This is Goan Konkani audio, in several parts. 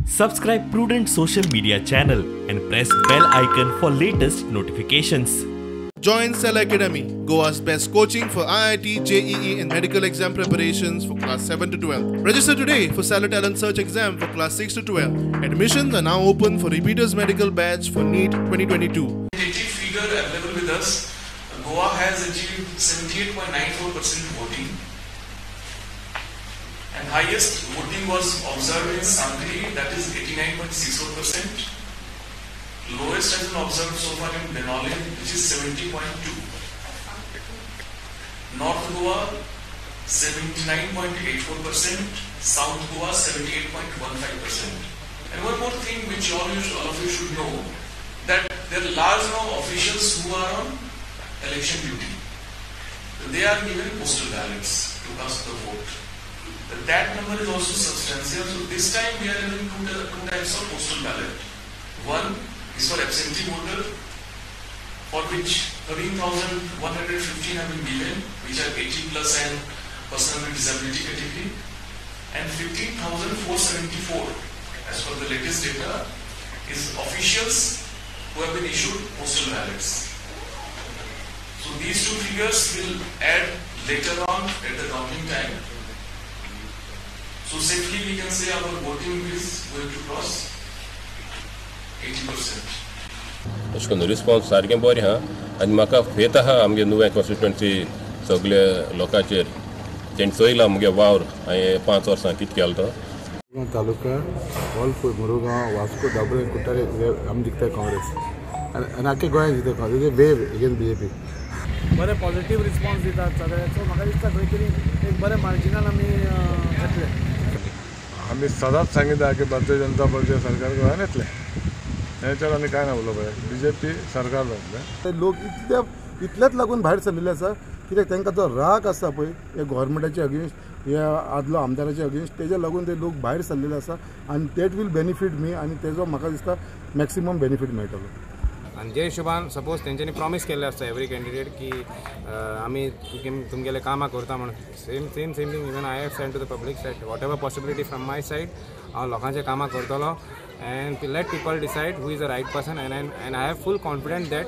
Subscribe Prudent social media channel and press bell icon for latest notifications. Join Cell Academy, Goa's best coaching for IIT, JEE and medical exam preparations for class 7 to 12. Register today for Cellar Talent Search exam for class 6 to 12. Admissions are now open for repeaters medical batch for NEET 2022. Figure available with us, Goa has achieved 78.94% voting. And highest voting was observed in Sangli, that is 89.64%. Lowest has been observed so far in Benaulim, which is 70.2. North Goa 79.84%, South Goa 78.15%. And one more thing which all of you should know, that there are large number of officials who are on election duty. They are given postal ballots to cast the vote. But that number is also substantial. So this time we are having two types of postal ballot. One is for absentee voter, for which 13,115 have been given, which are 80 plus and person with disability category, and 15,474, as per the latest data, is officials who have been issued postal ballots. So these two figures will add later on at the counting time. So safely we can say our voting is going to cross 80%. अशें करून रिस्पॉन्स सारकें बरें आहा आनी म्हाका फेत आहा आमगे नुवें कॉन्स्टिट्युएन्सी सगळे लोकांचेर तेणें चोयला मुगे वावर हांवें 5 वर्सां कितें केलो तो. तालुका ऑल मुरुगांव, वास्को, दाबोळे, कुट्टाळे आमी जिखता काँग्रेस आनी आख्खे गोंयांत जिखता काँग्रेस वेव अगेन्स्ट बीजेपी. बरें पॉझिटिव्ह रिस्पॉन्स दितात सगळे, सो म्हाका दिसता खंय तरी एक बरें मार्जिनान आमी येतले. आमी सदांच सांगिता की भारतीय जनता पार्टी सरकार गोंयांत येतलें, हेचेर आनी कांय ना उलोवपाचें. बीजेपी सरकार जातलें. लोक इतलेच लागून भायर सरलेले आसा कित्याक तांकां जो राग आसा पळय हे गव्हर्मेंटाचे अगेन्स्ट, हे आदलो आमदाराचे अगेन्स्ट, तेज्या लागून ते लोक भायर सरलेले आसा आनी that will benefit मी आनी तेजो म्हाका दिसता मॅक्सिमम बेनिफीट मेळटलो. आनी जे हिशोबान सपोज तेंच्यांनी प्रॉमीस केल्लें आसता एवरी कॅन्डिडेट की आमी तुमगेले कामां करता म्हणून, same same same thing even I have send to the public side whatever possibility from my side हांव लोकांचें कामां करतलो and let people decide who is the right person and I have full confidence that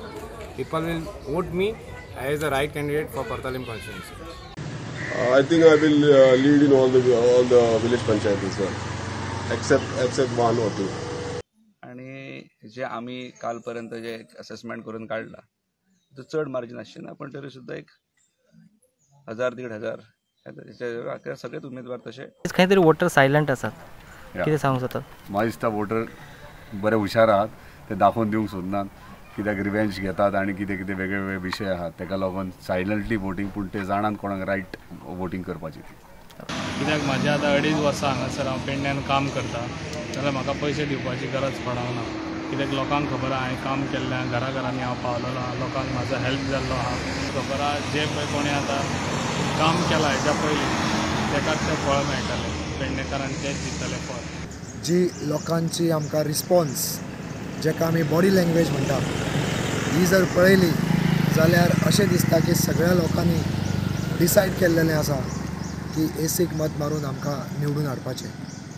people will vote me as the right candidate for Cortalim constituency. I think I will lead in all the village panchayats as well, except one or two. आनी जे आमी कालपर्यंत जे असेसमेंट करून काडला तो चड मार्जीन आसचें ना, पण तरी सुद्दां 1,000 1,500 सगळेच उमेदवार तशे. खंय तरी वोटर सायलंट आसात, कितें सांगूंक जाता? म्हाका दिसता वोटर बरे हुशार आहात, ते दाखोवन दिवंक सोदनात कित्याक रिवेंज घेतात आनी कितें कितें वेगळे वेगळे विशय आहात तेका लागून सायलंटली वोटींग, पूण ते जाणात कोणाक रायट वोटींग करपाची ती. कित्याक म्हाज्या आतां 2.5 वर्सां हांगासर हांव पेडण्यान काम करता, जाल्यार म्हाका पयशे दिवपाची गरज पडना, कित्याक लोकांक खबर आहा हांवें काम केल्लें आहा, घरा घरांनी हांव पावलेलो आहा, लोकांक म्हाजो हेल्प जाल्लो आहा. खबर आहा जे पळय कोणें आतां काम केलां हेज्या पयलीं तेकाच तें फळ मेळटलें, पेडणेकारान तेंच दितलें फळ. जी लोकांची आमकां रिस्पॉन्स जेका आमी बॉडी लँग्वेज म्हणटा ही जर पळयली जाल्यार अशें दिसता की सगळ्या लोकांनी डिसायड केल्लेलें आसा की एसीक मत मारून आमकां निवडून हाडपाचें.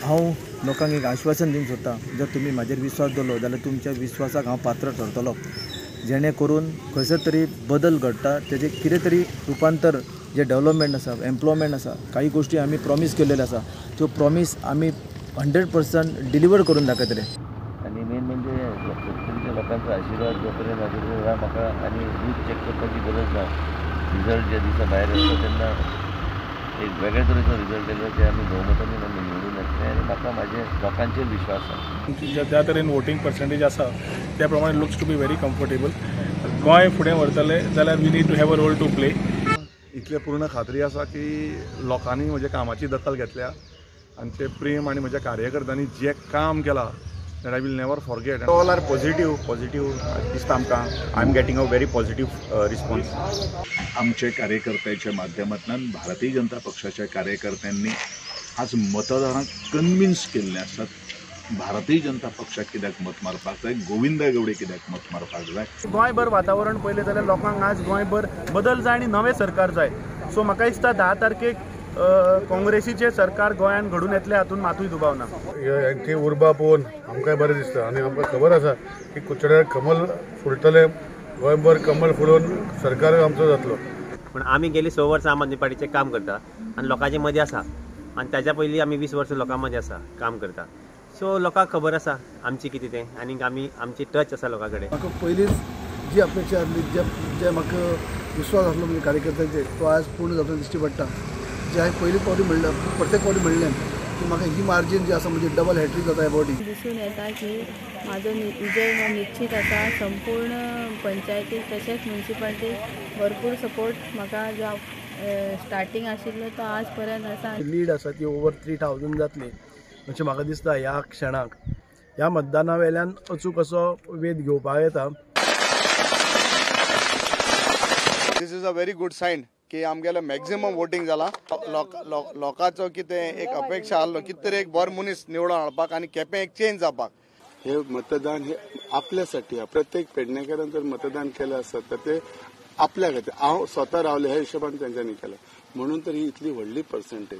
हांव लोकांक एक आश्वासन दिवंक सोदतां, जर तुमी म्हाजेर विस्वास दवरलो जाल्यार तुमच्या विस्वासाक हांव पात्र ठरतलो, जेणे करून खंयसर तरी बदल घडटा, तेजें कितें तरी रुपांतर जें डेवलपमेंट आसा, एम्प्लॉयमेंट आसा, काही गोश्टी आमी प्रॉमीस केल्ल्यो आसा त्यो प्रॉमीस आमी 100% डिलिव्हर करून दाखयतले. आनी मेन म्हणजे सत्तरीच्या लोकांचो आशिर्वाद जो पर्यंत म्हाजे बरोबर म्हाका आनी बूथ चॅक करपाची गरज ना. रिजल्ट ज्या दिसा भायर येता तेन्ना एक वेगळे तरेचो रिजल्ट येयलो, ते आमी भोवमतांनी आमी निवडून येतले आनी म्हाका म्हाजे लोकांचेर विश्वास आसा. ज्या तरेन वोटींग पर्संटेज आसा त्या प्रमाणे looks to be very comfortable. Goa फुडें व्हरतले जाल्यार we need to have a role to play. इतले पूर्ण खात्री आसा की लोकांनी म्हज्या कामाची दखल घेतल्या आनी ते प्रेम आनी म्हज्या कार्यकर्त्यांनी जें काम केलां that I will never forget. All are positive, positive दिसता आमकां. I am getting a very positive response. आमचे कार्यकर्त्याच्या माध्यमांतल्यान भारतीय जनता पक्षाच्या कार्यकर्त्यांनी आज मतदारांक कन्विन्स केल्ले आसात भारतीय जनता पक्षाक कित्याक मत मारपाक जाय, गोविंदा गावडे कित्याक मत मारपाक जाय. गोंयभर वातावरण पळयलें जाल्यार लोकांक आज गोंयभर बदल जाय आनी नवें सरकार जाय. सो म्हाका दिसता 10 तारखेक काँग्रेसीचें सरकार गोंयांत घडून येतलें हातूंत मातूय दुबाव ना. ती उर्बा पळोवन आमकांय बरें दिसता आनी आमकां खबर आसा की कुडचड्यार कमल फुलतलें, गोंयभर कमल फुलोवन सरकार आमचो जातलो. पूण आमी गेली 6 वर्सां आम आदमी पार्टीचें काम करता आनी लोकांचे मदीं आसा आनी ताच्या पयलीं आमी 20 वर्सां लोकां मदीं आसा काम करता. सो लोकांक खबर आसा आमची कितें तें आनी आमी आमची टच आसा लोकां कडेन. म्हाका पयलींच जी अपेक्षा आसली, जे म्हाका विश्वास आसलो म्हणजे कार्यकर्त्यांचेर तो आज पूर्ण जातना दिश्टी पडटा. जे हांवें पयलीं फावटी म्हणलें, प्रत्येक फावटी म्हणलें की म्हाका ही मार्जीन जी आसा म्हणजे डबल हॅट्रीक जाता ह्या फावटी. दिसून येता की म्हाजो विजय हो निश्चित आसा. संपूर्ण पंचायतीक तशेंच म्युनिसिपालिटीक भरपूर सपोर्ट म्हाका जो स्टार्टींग आशिल्लो तो आज पर्यंत आसा. लीड आसा ती ओवर 3000 जातली अशें म्हाका दिसता. ह्या क्षणाक ह्या मतदाना वेल्यान अचूक असो वेध घेवपाक येता. This is a very good sign की आमगेलें मॅक्झिमम वोटींग जाला. लोकांचो कितें एक अपेक्षा आसलो कितें तरी एक बरो मनीस निवडून हाडपाक आनी केपें एक चेंज जावपाक. हे मतदान हे आपल्यासाठी, प्रत्येक पेडणेकरान जर मतदान केलें आसत तर ते आपल्या खातीर, हांव स्वता रावले ह्या हिशोबान तेंच्यांनी केलें, म्हणून तर ही इतली व्हडली पर्संटेज.